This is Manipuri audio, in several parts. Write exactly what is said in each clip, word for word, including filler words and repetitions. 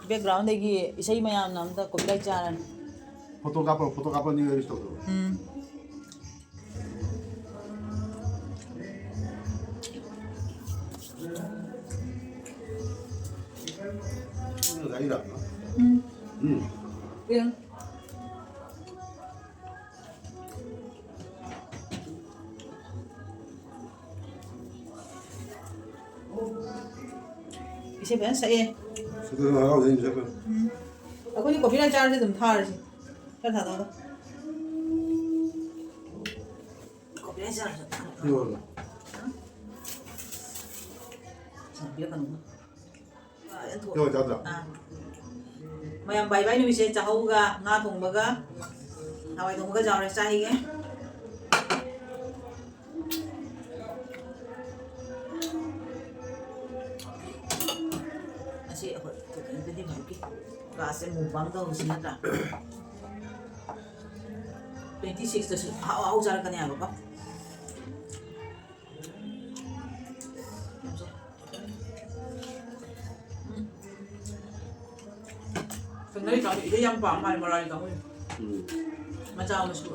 Background ꯗꯒꯤ ꯏꯁꯩ ꯃꯌꯥꯝꯅ ꯑꯝꯇ copyright ꯆꯥꯔꯅꯤ꯫ Photo ꯀꯥꯞꯄ, photo ꯀꯥꯞꯄ ꯅꯤꯡꯉꯥꯏ ꯇꯧꯗ꯭ꯔꯣ? ꯎꯝ꯫ ꯎꯝ꯫ ꯎꯝ꯫ ꯌꯦꯡ꯫ ꯏꯁꯩ ꯐꯖꯅ ꯁꯛꯑꯦ꯫ ꯁꯤꯗ ꯍꯔꯥꯎꯖꯩ ꯃꯁꯛ ꯈꯪ-, ꯎꯝ꯫ ꯑꯩꯈꯣꯏꯗꯤ copyright ꯆꯥꯔꯗꯤ ꯑꯗꯨꯝ ꯊꯥꯔꯁꯤ꯫ ꯈꯔ ꯊꯥꯗꯣꯛꯑꯒ꯫ Copyright ꯆꯥꯔꯁꯨ ꯊꯥꯔꯛꯑꯣ꯫ ꯌꯣꯜꯂꯣ꯫ ꯄꯤꯔꯛꯀꯅꯨ꯫ ꯌꯣꯜ ꯆꯥꯗ꯭ꯔꯣ? ꯑꯥ꯫ ꯃꯌꯥꯝ ꯕꯥꯏ ꯕꯥꯏ ꯅꯨꯃꯤꯠꯁꯦ ꯆꯥꯍꯧꯒ, ꯉꯥ ꯊꯣꯡꯕꯒ, ꯍꯋꯥꯏ ꯊꯣꯡꯕꯒ ꯌꯥꯎꯔꯦ, ꯆꯥꯈꯤꯒꯦ꯫ ꯑꯁꯤ ꯑꯩꯈꯣꯏ ꯀꯩꯅꯣꯗꯗꯤ ꯍꯧꯖꯤꯛꯀꯤ class ꯁꯦ mukbang ꯇꯧꯕꯁꯤ ꯅꯠꯇ꯭ꯔꯥ? Twenty six ꯇꯁꯨ ꯑꯍꯥꯎ ꯑꯍꯥꯎ ꯆꯥꯔꯛꯀꯅꯤ ꯍꯥꯏꯕꯀꯣ꯫ ꯎꯝ꯫ ꯀꯪꯒꯜ ꯀꯥꯡꯕꯨ ꯏꯁꯩ ꯌꯥꯝ ꯄꯥꯝ ꯃꯥꯜꯂꯦ, ꯃꯔꯥꯔꯤ ꯀꯥꯡꯕꯨꯁꯦ꯫ ꯎꯝ꯫ ꯃꯆꯥ ꯃꯁꯨ꯫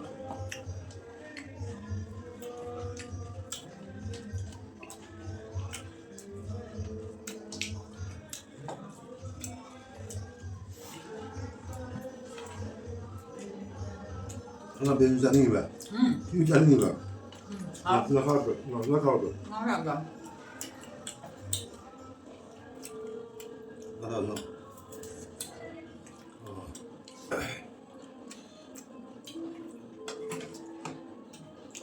ꯉꯥ ꯕꯦꯝꯁꯨ ꯆꯥꯅꯤꯡꯉꯤꯕ? ꯎꯝ꯫ ꯁꯤꯁꯨ ꯆꯥꯅꯤꯡꯉꯤꯕ? ꯎꯝ꯫ ꯉꯥ, ꯉꯥ ꯈꯥꯎꯗꯣ, ꯉꯥ, ꯉꯥ ꯈꯥꯎꯗꯣ꯫ ꯉꯥ ꯈꯥꯎꯗꯣ꯫ ꯉꯥ ꯈꯥꯎꯗꯣ꯫ ꯑꯣ꯫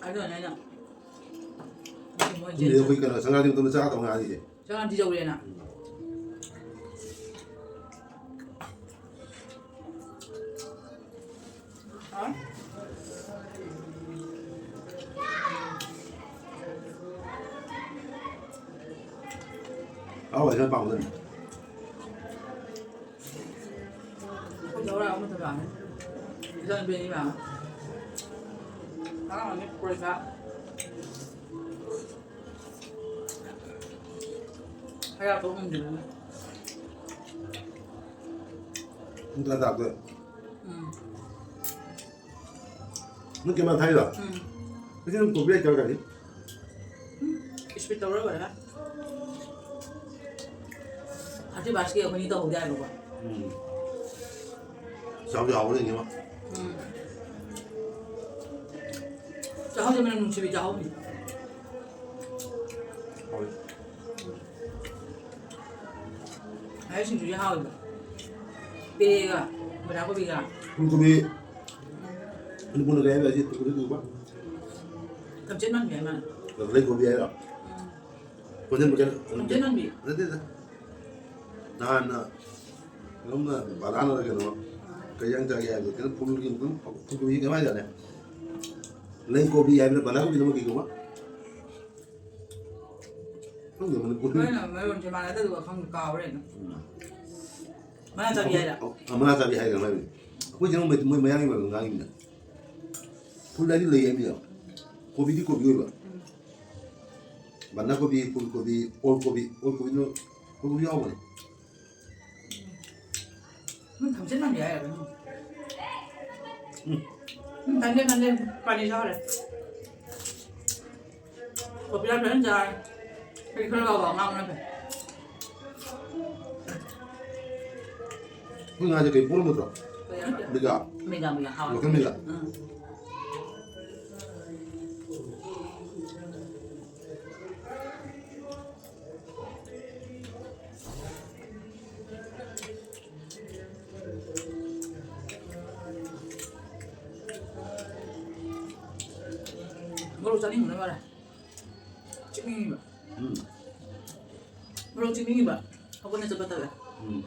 ꯑꯗꯨꯅꯅꯦ ꯑꯩꯅ ꯃꯣꯏ ꯑꯗꯨꯗꯤ ꯑꯩꯈꯣꯏ ꯀꯩꯅꯣ ꯁꯪꯒꯥꯗꯤ ꯃꯇꯝꯗ ꯆꯥꯒꯗꯕ ꯉꯥꯅꯤꯁꯦ꯫ ꯆꯥꯒꯥꯟ ꯊꯤꯖꯧꯔꯦꯅ꯫ ꯍꯥ? ꯑꯍꯥꯎꯕ ꯏꯟꯁꯥꯡ ꯄꯥꯝꯕꯗꯨꯅꯤ꯫ ꯑꯩꯈꯣꯏ ꯂꯧꯔ ꯑꯃ ꯇꯧꯔꯛꯑꯅꯤ꯫ ꯏꯆꯥꯅꯨꯄꯤ ꯑꯅꯤ ꯂꯥꯛꯑꯅꯤ꯫ ꯉꯔꯥꯡ ꯑꯅꯤ ꯄꯨꯔꯛꯏ ꯆꯥ꯫ ꯈꯔ ꯊꯣꯛ ꯉꯝꯗ꯭ꯔꯤꯕꯅꯤ꯫ ꯄꯨꯡ ꯇꯔꯥ ꯇꯥꯗꯣꯏ꯫ ꯎꯝ꯫ ꯅꯪ ꯀꯩꯃꯥ ꯊꯥꯏꯔꯣ? ꯎꯝ꯫ ꯑꯩꯁꯦ ꯅꯪ ꯀꯣꯕꯤ ꯂꯩꯇꯕ ꯀꯔꯤ? ꯎꯝ꯫ ꯏꯁꯄꯤꯠ ꯇꯧꯔ ꯂꯣꯏꯔꯦ꯫ ꯑꯥꯔꯇꯤ ꯕꯥꯁꯀꯤ ꯑꯩꯈꯣꯏꯅꯤ ꯇꯧꯍꯧꯗꯦ ꯍꯥꯏꯕꯀꯣ꯫ ꯎꯝ꯫ ꯆꯥꯎꯗꯤ ꯍꯥꯎꯕꯅꯤ ꯏꯅꯦꯃ꯫ ꯎꯝ꯫ ꯆꯥꯍꯧꯗꯦ, ꯃꯅꯝ ꯅꯨꯡꯁꯤꯕꯤ ꯆꯥꯍꯧꯗꯦ꯫ ꯍꯥꯎꯋꯤ꯫ ꯉꯥꯔꯤ ꯁꯤꯡꯖꯨꯁꯦ ꯍꯥꯎꯋꯦꯕ꯫ ꯄꯦꯒ ꯕꯟꯙꯀꯣꯕꯤꯒ꯫ ꯐꯨꯜꯀꯣꯕꯤ꯫ ꯃꯅꯤꯄꯨꯔꯅ ꯀꯩ ꯍꯥꯏꯕ ꯑꯁꯤ ꯐꯨꯜꯀꯣꯕꯤ ꯀꯧꯕ? ꯊꯝꯆꯦꯠ ꯃꯥꯟꯕꯤ ꯍꯥꯏ ꯃꯥꯜꯂꯦ꯫ ꯂꯩꯀꯣꯕꯤ ꯍꯥꯏꯔꯣ? ꯎꯝ꯫ ꯀꯣꯟꯖꯦꯜ ꯃꯆꯥ ꯊꯝꯆꯦꯠ ꯃꯥꯟꯕꯤ꯫ ꯅꯠꯇꯦꯗ꯫ ꯅꯍꯥꯟꯅ ꯀꯩꯅꯣꯝꯅ ꯕꯂꯥꯅꯔ ꯀꯩꯅꯣ ꯀꯩ ꯏꯟꯖꯥꯡ ꯆꯥꯒꯦ ꯍꯥꯏꯕꯗ ꯀꯩꯅꯣ ꯐꯨꯜꯒꯤ ꯑꯗꯨꯝ ꯐꯨꯜꯀꯣꯕꯤ ꯀꯩꯅꯣ ꯍꯥꯏꯗꯥꯏꯅꯦ? ꯂꯩꯀꯣꯕꯤ ꯍꯥꯏꯕ꯭ꯔꯥ ꯕꯟꯙꯀꯣꯕꯤꯅ ꯑꯃ ꯀꯩ ꯀꯧꯕ? ꯈꯪꯗꯦ, ꯃꯅꯤꯄꯨꯔꯤ꯫ ꯂꯣꯏꯅ ꯃꯔꯣꯟꯁꯦ ꯃꯥꯟꯅꯗꯕ ꯈꯪꯗꯦ, ꯀꯥꯎꯔꯦ ꯑꯗꯨꯝ꯫ ꯎꯝ꯫ ꯃꯅꯥ ꯆꯥꯕꯤ ꯍꯥꯏꯔ? ꯑ, ꯃꯅꯥ ꯆꯥꯕꯤ ꯍꯥꯏꯔ ꯀꯩꯅꯣ ꯍꯥꯏꯕꯅꯤ꯫ ꯑꯩꯈꯣꯏ ꯆꯦꯅ ꯃꯣꯏ, ꯃꯣꯏ ꯃꯌꯥꯡꯒꯤ ꯃꯔꯣꯟ ꯉꯥꯡꯉꯤꯕꯅꯤꯅ꯫ ꯐꯨꯜ ꯍꯥꯏꯗꯤ ꯂꯩ ꯍꯥꯏꯕꯅꯤꯗ꯫ ꯀꯣꯕꯤꯗꯤ ꯀꯣꯕꯤ ꯑꯣꯏꯕ꯫ ꯎꯝ꯫ ꯕꯟꯙꯀꯣꯕꯤ, ꯐꯨꯜꯀꯣꯕꯤ, ꯑꯣꯜꯀꯣꯕꯤ, ꯑꯣꯜꯀꯣꯕꯤꯗꯨ, ꯑꯣꯜꯀꯣꯕꯤ ꯌꯥꯎꯕꯅꯦ꯫ ꯎꯝ, ꯊꯝꯆꯦꯠ ꯃꯥꯟꯕꯤ ꯍꯥꯏꯔꯕ ꯅꯪ? ꯎꯝ꯫ ꯎꯝ, ꯊꯝꯆꯦꯠ, ꯊꯝꯆꯦꯠ, ꯄꯥꯅꯤ ꯆꯥꯎꯔꯦ꯫ ꯀꯣꯕꯤ ꯌꯥꯝ ꯐꯖꯅ ꯆꯥꯔꯦ꯫ ꯑꯩ ꯈꯔ ꯂꯥꯎꯕ ꯑꯉꯥꯡꯕꯅ ꯐꯩ꯫ ꯑꯩꯈꯣꯏ ꯉꯥꯁꯦ ꯀꯩ ꯄꯣꯠ ꯅꯠꯇ꯭ꯔꯣ? ꯀꯩ ꯍꯥꯏꯒꯦ? ꯃꯤꯒꯥ꯫ ꯃꯤꯒꯥ, ꯃꯤꯒꯥ, ꯍꯥꯎꯋꯦ꯫ ꯂꯣꯀꯦꯜ ꯃꯤꯒꯥ꯫ ꯎꯝ꯫ ꯃꯣꯔꯣꯛ ꯆꯥꯅꯤꯡꯕꯅ ꯂꯣꯏꯔꯦ꯫ ꯆꯤꯛꯅꯤꯡꯉꯤꯕ꯫ ꯎꯝ꯫ ꯃꯣꯔꯣꯛ ꯆꯤꯛꯅꯤꯡꯉꯤꯕ꯫ ꯍꯧꯒꯠꯅ ꯆꯠꯄ ꯇꯜꯂꯦ꯫ ꯎꯝ꯫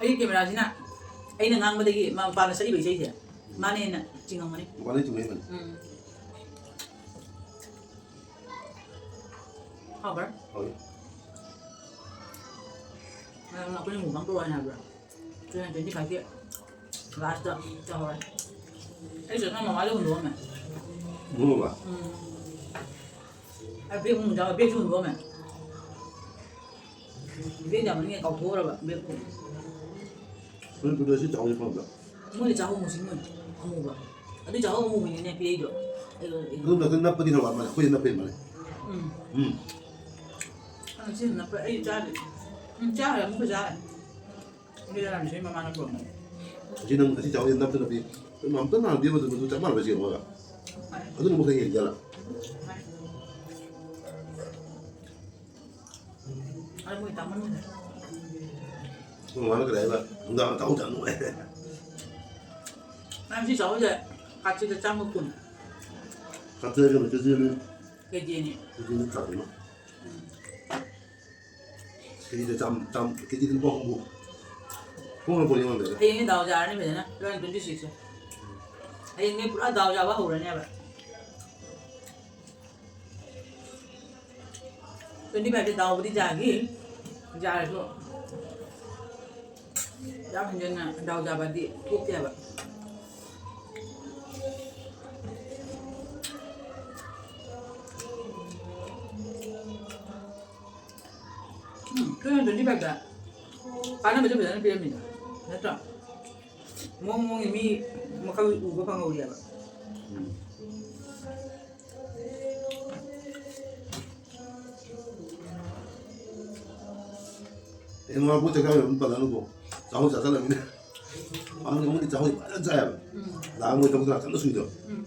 ꯑꯩꯒꯤ ꯀꯦꯃꯦꯔꯥꯁꯤꯅ ꯑꯩꯅ ꯉꯥꯡꯕꯗꯒꯤ ꯃꯥ ꯃꯄꯥꯟꯗ ꯁꯛꯏꯕ ꯏꯁꯩꯁꯦ ꯃꯥꯅ ꯍꯦꯟꯅ ꯆꯤꯡꯉꯝꯒꯅꯤ꯫ ꯃꯄꯥꯟꯗ ꯆꯤꯡꯉꯛꯏꯕꯅꯤ꯫ ꯎꯝ꯫ ꯍꯥꯎꯕ꯭ꯔꯥ? ꯍꯥꯎꯏ꯫ ꯉꯔꯥꯡ ꯑꯩꯈꯣꯏꯅ mukbang ꯇꯧꯔꯛꯑꯣ ꯍꯥꯏꯅ ꯍꯥꯏꯕ꯭ꯔꯥ? Two hundred twenty five ꯀꯤ last ꯇ ꯇꯧꯍꯧꯔꯦ꯫ ꯑꯩꯁꯨ ꯅꯪ ꯃꯃꯥꯗ ꯍꯨꯟꯗꯣꯛꯑꯝꯃꯦ꯫ ꯍꯨꯟꯗꯣꯛꯑꯝꯃꯕ? ꯎꯝ꯫ ꯑꯩ bag ꯑꯃꯨꯛ ꯌꯥꯎ-, bag ꯁꯨ ꯍꯨꯟꯗꯣꯛꯑꯝꯃꯦ꯫ ꯕꯦꯛ ꯌꯥꯝꯃꯟꯒꯦ ꯀꯥꯎꯊꯣꯛꯎꯔꯕ ꯕꯦꯛꯇꯨ꯫ ꯃꯅꯤꯄꯨꯔꯗ ꯁꯤ ꯆꯥꯎꯁꯤ ꯐꯪꯕ꯭ꯔꯥ? ꯃꯣꯏꯅ ꯆꯥꯍꯧ ꯃꯨꯁꯤꯡ ꯃꯣꯏ ꯑꯃꯨꯕ꯫ ꯑꯗꯨ ꯆꯥꯍꯧ ꯑꯃꯨꯕꯅꯤꯅꯦ ꯄꯤꯔꯛꯏꯗꯣ꯫ ꯑꯩ, ꯑꯩ, ꯑꯗꯨꯝ ꯅꯠꯇꯦ, ꯅꯞꯄꯗꯤ ꯈꯔ ꯋꯥꯠ ꯃꯥꯜꯂꯦ꯫ ꯑꯩꯈꯣꯏꯗꯤ ꯅꯞꯄ ꯍꯦꯟ ꯃꯥꯜꯂꯦ꯫ ꯎꯝ꯫ ꯎꯝ꯫ ꯑ, ꯁꯤ ꯅꯞꯄ ꯑꯩ ꯆꯥꯗꯦ꯫ ꯎꯝ, ꯆꯥꯈ꯭ꯔꯦ, ꯑꯃꯨꯛꯀ ꯆꯥꯈ꯭ꯔꯦ꯫ ꯑꯗꯨ ꯌꯥꯔꯝꯗ꯭ꯔꯦ ꯃꯃꯥꯅ ꯄꯨꯔꯛꯄ꯫ ꯑꯁꯤ ꯅꯪ, ꯑꯁꯤ ꯆꯥꯎꯁꯤ ꯅꯞꯇ ꯅꯞꯄꯤ꯫ ꯑꯗꯨꯝ ꯑꯝꯇ ꯅꯥꯟꯗꯦ ꯃꯗꯨ, ꯃꯗꯨ ꯆꯞ ꯃꯥꯟꯅꯕ ꯆꯦꯡ ꯑꯃꯒ꯫ ꯑꯗꯨꯅ ꯑꯃꯨꯛ ꯈꯔ ꯍꯦꯟ ꯖꯥꯠꯂ? ꯑꯗꯨ ꯃꯣꯏ ꯇꯥꯡꯃꯟꯈ꯭ꯔꯦ꯫ ꯃꯣꯏ ꯃꯥꯅ ꯀꯩ ꯍꯥꯏꯕ? ꯅꯨꯡꯗꯥꯡ ꯆꯥꯍꯧ ꯆꯥꯅꯨ ꯍꯥꯏ꯫ ꯅꯪ ꯁꯤ ꯆꯥꯍꯧꯁꯦ ꯀꯥꯆꯤꯗ ꯆꯥꯝꯃ ꯀꯨꯟ꯫ ꯀꯥꯆꯤꯗ ꯀꯩꯅꯣ, ꯀꯦꯖꯤꯅꯤ꯫ ꯀꯦꯖꯤꯅꯤ꯫ ꯀꯦꯖꯤꯅꯤ ꯆꯥꯎꯔꯦ ꯃꯥ꯫ ꯎꯝ꯫ ꯀꯦꯖꯤꯗ ꯆꯥꯝ-, ꯆꯥꯝ-, ꯀꯦꯖꯤꯗ ꯂꯨꯄꯥ ꯍꯨꯝꯐꯨ꯫ ꯍꯣꯡꯅ ꯄꯣꯠ ꯌꯣꯟꯗꯦꯗ꯫ ꯍꯌꯦꯡꯗꯤ ꯗꯥꯎ ꯌꯥꯔꯅꯤ ꯐꯖꯅ, two thousand twenty six ꯁꯦ꯫ ꯍꯌꯦꯡꯗꯤ ꯄꯨꯔꯥ ꯗꯥꯎ ꯌꯥꯕ ꯍꯧꯔꯅꯦꯕ꯫ Twenty five ꯁꯦ ꯗꯥꯎꯕꯨꯗꯤ ꯌꯥꯈꯤ, ꯌꯥꯔꯁꯨ ꯌꯥꯝ ꯍꯦꯟꯖꯟꯅ ꯗꯥꯎ ꯌꯥꯕꯗꯤ ꯊꯣꯛꯇꯦꯕ꯫ ꯎꯝ, two thousand twenty five ꯇ ꯀꯥꯟꯅꯕꯁꯦ ꯐꯖꯅ ꯄꯤꯔꯝꯃꯤꯗ, ꯅꯠꯇ꯭ꯔꯣ? ꯃꯑꯣꯡ ꯃꯑꯣꯡꯒꯤ ꯃꯤ ꯃꯈꯜ ꯎꯕ ꯐꯪꯍꯧꯔꯤꯑꯕ꯫ ꯎꯝ꯫ ꯑꯦ, ꯃꯥ ꯄꯣꯠ ꯆꯩ ꯈꯔ ꯑꯗꯨꯝ ꯄꯜꯂꯅꯨꯀꯣ꯫ ꯆꯥꯍꯧ ꯆꯥꯁꯜꯂꯃꯤꯅ꯫ ꯃꯥ ꯑꯃꯗꯤ ꯆꯥꯍꯧ ꯐꯖꯅ ꯆꯥꯏꯑꯕ꯫ ꯎꯝ꯫ ꯂꯥꯛꯑꯝꯃꯣꯏ ꯊꯕꯛ ꯀꯅꯥ ꯀꯟꯅ ꯁꯨꯏꯗꯣ꯫ ꯎꯝ꯫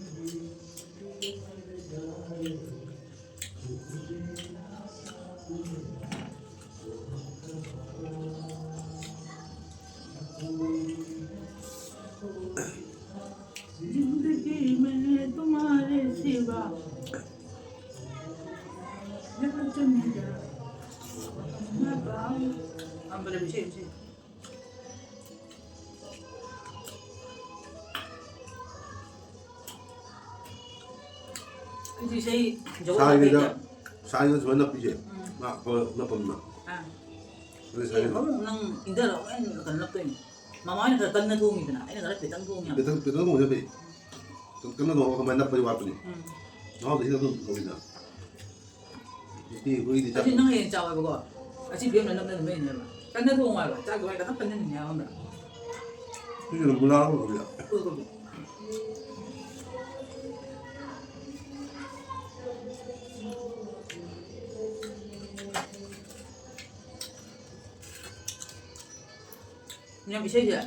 जिंदगी में तुम्हारे सिवा मैं कुछ नहीं जानता। मैं पाऊँ। हम बोले, "पीछे, पीछे।" ꯑꯩꯗꯤ ꯏꯁꯩ ꯖꯒꯣꯏ ꯁꯥꯔꯤꯉꯩꯗ, ꯁꯥꯕꯩꯗ ꯁꯥꯔꯤꯉꯩꯗ ꯁꯨꯃꯥꯏꯅ ꯅꯞꯄꯤꯁꯦ꯫ ꯎꯝ꯫ ꯃꯥ ꯍꯣꯏ ꯅꯞꯄꯅꯤꯅ꯫ ꯑꯥ꯫ ꯑꯗꯨ ꯁꯥꯔꯤꯉꯩꯗ ꯑꯃꯨꯛ ꯅꯪ ꯏꯟꯊꯔꯛꯑꯣ, ꯑꯩꯅ ꯈꯔ ꯅꯞꯇꯣꯏꯅꯦ꯫ ꯃꯃꯥ ꯍꯣꯏꯅ ꯈꯔ ꯀꯟꯅ ꯊꯣꯡꯉꯤꯗꯅ, ꯑꯩꯅ ꯈꯔ ꯄꯦꯇꯪ ꯊꯣꯡꯉꯦ꯫ ꯄꯦꯇꯪ, ꯄꯦꯇꯪ ꯊꯣꯡꯕꯁꯦ ꯐꯩ꯫ ꯀꯟꯅ ꯊꯣꯡꯉꯒ ꯀꯃꯥꯏꯅ ꯅꯞꯄꯗꯤ ꯋꯥꯠꯄꯅꯤ꯫ ꯎꯝ꯫ ꯃꯍꯥꯎꯗ ꯍꯦꯟꯅ ꯑꯗꯨꯝ ꯍꯧꯋꯤꯗꯅ꯫ ꯅꯨꯄꯤ ꯑꯩꯈꯣꯏꯒꯤꯗꯤ ꯑꯗꯨꯗꯤ ꯆꯥꯛ ꯅꯪ ꯍꯌꯦꯡ ꯆꯥꯎ ꯍꯥꯏꯕꯀꯣ꯫ ꯑꯁꯤ ꯕꯦꯝꯅ ꯅꯝꯅ ꯑꯗꯨꯝ ꯂꯩꯅꯦꯕ꯫ ꯀꯟꯅ ꯊꯣꯡꯉꯣ ꯍꯥꯏꯕ꯫ ꯆꯥꯛꯇꯣ ꯀꯟꯅ ꯀꯟꯅ ꯅꯤꯡꯉꯦ ꯍꯥꯏꯕ ꯈꯪꯕ꯭ꯔꯥ? ꯁꯤꯁꯤꯅ ꯃꯨꯂꯥ ꯍꯧꯔꯕ? ꯐꯨꯜ ꯀꯣꯕꯤ꯫ ꯃꯌꯥꯝ ꯏꯁꯩꯁꯦ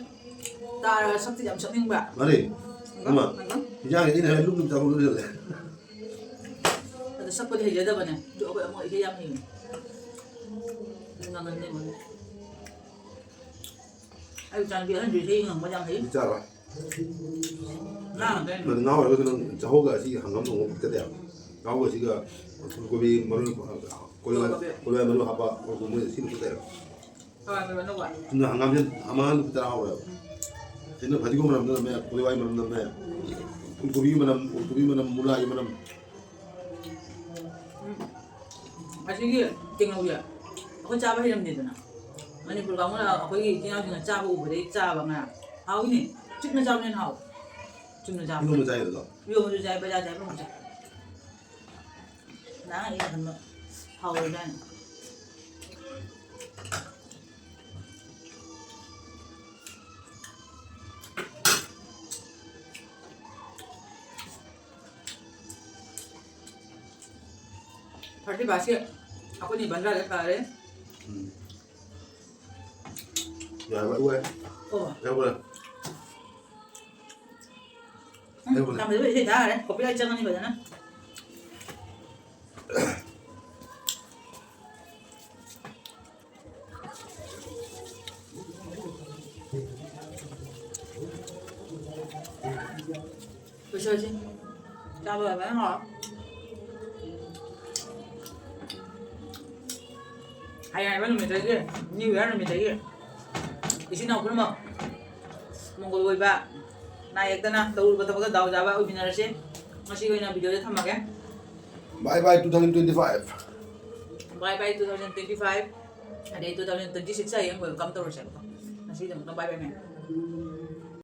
ꯇꯥꯔꯒ ꯁꯛꯇꯤ ꯌꯥꯝ ꯁꯛꯅꯤꯡꯕ꯭ꯔꯥ? ꯃꯥꯅꯦ꯫ ꯍꯪꯒꯥꯝ? ꯑꯃ꯫ ꯍꯪꯒꯥꯝ? ꯏꯟꯖꯥꯡꯁꯦ ꯑꯩꯅ ꯍꯥꯏ ꯂꯨꯝ ꯂꯨꯝ ꯆꯥꯕ ꯂꯣꯏꯁꯤꯜꯂꯦ꯫ ꯑꯗꯣ ꯁꯛꯄꯗꯤ ꯍꯩꯖꯗꯕꯅꯦ꯫ ꯑꯗꯣ ꯑꯩꯈꯣꯏ ꯑꯃꯨꯛ ꯏꯁꯩ ꯌꯥꯝ ꯍꯩꯕꯅꯦ꯫ ꯑꯗꯨ ꯉꯥꯡꯒꯟꯗꯦ ꯃꯣꯏꯅ꯫ ꯑꯩ ꯏꯆꯥꯅꯨꯄꯤ ꯑꯍꯟꯗꯨ ꯏꯁꯩ ꯉꯪꯕ ꯌꯥꯝ ꯍꯩ꯫ ꯆꯥꯔꯣꯏ꯫ ꯉꯥꯡꯒꯟꯗꯦ꯫ ꯃꯗꯨ ꯉꯥꯎꯔꯒꯁꯨ ꯅꯪ ꯆꯥꯍꯧꯒ ꯑꯁꯤ ꯍꯪꯒꯥꯝ ꯊꯣꯡꯕ ꯐꯨꯠꯀꯗꯦ ꯍꯥꯏꯕ꯫ ꯉꯥꯎꯒ ꯑꯁꯤꯒ ꯀꯣꯕꯤ ꯃꯔꯣꯏ, ꯀꯣꯂꯤ-, ꯀꯣꯂꯤ ꯃꯔꯣꯏ ꯍꯥꯞꯄ, ꯀꯣꯕꯤ ꯃꯣꯏ ꯁꯤꯅ ꯐꯨꯠꯇꯦ ꯍꯥꯏꯕ꯫ ꯍꯋꯥꯏ ꯃꯔꯨ ꯑꯅꯧꯕ꯫ ꯆꯨꯝꯅ ꯍꯪꯒꯥꯝꯁꯦ ꯑꯃ ꯂꯨꯄꯥ ꯇꯔꯥ ꯍꯧꯔꯦꯕ꯫ ꯁꯤꯅ ꯐꯗꯤꯒꯣꯝ ꯃꯅꯝ ꯅꯝꯃꯦ, ꯀꯣꯂꯤ ꯍꯋꯥꯏ ꯃꯅꯝ ꯅꯝꯃꯦ, ꯐꯨꯜꯀꯣꯕꯤ ꯃꯅꯝ, ꯐꯨꯜꯀꯣꯕꯤ ꯃꯅꯝ, ꯃꯨꯂꯥꯒꯤ ꯃꯅꯝ꯫ ꯎꯝ꯫ ꯑꯁꯤꯒꯤ ꯀꯩꯅꯣꯁꯦ ꯑꯩꯈꯣꯏ ꯆꯥꯕ ꯍꯩꯔꯝꯗꯦꯗꯅ꯫ ꯃꯅꯤꯄꯨꯔ ꯀꯥꯡꯕꯨꯅ ꯑꯩꯈꯣꯏꯒꯤ ꯏꯆꯤꯟ ꯏꯅꯥꯎꯁꯤꯡꯅ ꯆꯥꯕ ꯎꯕꯗꯒꯤ ꯆꯥꯕ ꯉꯔꯥꯡ꯫ ꯍꯥꯎꯏꯅꯦ꯫ ꯆꯤꯛꯅ ꯆꯥꯕꯅ ꯍꯦꯟꯅ ꯍꯥꯎꯋꯦ꯫ ꯆꯨꯝꯅ ꯆꯥꯕ꯫ ꯏꯔꯣꯝꯕ ꯆꯥꯏꯕꯗꯣ? ꯏꯔꯣꯝꯕꯁꯨ ꯆꯥꯏ, ꯕꯖꯥꯔ ꯆꯥꯏ, ꯄꯨꯝꯅꯃꯛ ꯆꯥꯏ꯫ ꯅꯍꯥꯟ ꯑꯩꯅ ꯈꯟꯕ ꯍꯥꯎꯔꯣꯏꯗ꯭ꯔꯥꯅ꯫ ꯊꯥꯔꯇꯤ ꯐꯥꯏꯚꯁꯦ ꯑꯩꯈꯣꯏꯅꯤ ꯕꯟꯗ꯭ꯔꯥꯗ ꯇꯥꯔꯦ꯫ ꯎꯝ꯫ ꯌꯥꯔꯕ, ꯎꯋꯦ꯫ ꯑꯣ꯫ ꯌꯥꯔꯕ꯫ ꯎꯝ, ꯌꯥꯔꯕ꯫ ꯇꯥꯃꯣꯗꯤ ꯏꯁꯩ ꯇꯥꯈ꯭ꯔꯦ꯫ Copyright ꯆꯪꯉꯅꯤ ꯐꯖꯅ꯫ ꯎꯁꯣꯏꯁꯦ ꯆꯥꯕ ꯐꯖꯅ ꯍꯥꯎꯔꯦ꯫ ꯍꯌꯦꯡ ꯍꯥꯏꯕ ꯅꯨꯃꯤꯠꯇꯒꯤ, New Year ꯅꯨꯃꯤꯠꯇꯒꯤ ꯏꯆꯤꯟ ꯏꯅꯥꯎ ꯄꯨꯝꯅꯃꯛ ꯃꯪꯒꯣꯜ ꯑꯣꯏꯕ, ꯅꯥ ꯌꯦꯛꯇꯅ ꯇꯧꯔꯨꯕ ꯊꯕꯛꯇ ꯗꯥꯎ ꯌꯥꯕ ꯑꯣꯏꯃꯤꯟꯅꯔꯁꯦ꯫ ꯉꯁꯤꯒꯤ ꯑꯣꯏꯅ video ꯁꯦ ꯊꯝꯃꯒꯦ꯫ Bye bye two thousand twenty five꯫ Bye bye two thousand twenty five꯫ ꯑꯗꯩ two thousand twenty six ꯍꯌꯦꯡ welcome ꯇꯧꯔꯁꯦꯕꯀꯣ꯫ ꯉꯁꯤꯒꯤꯗꯃꯛꯇ bye bye ꯃꯌꯥꯝ꯫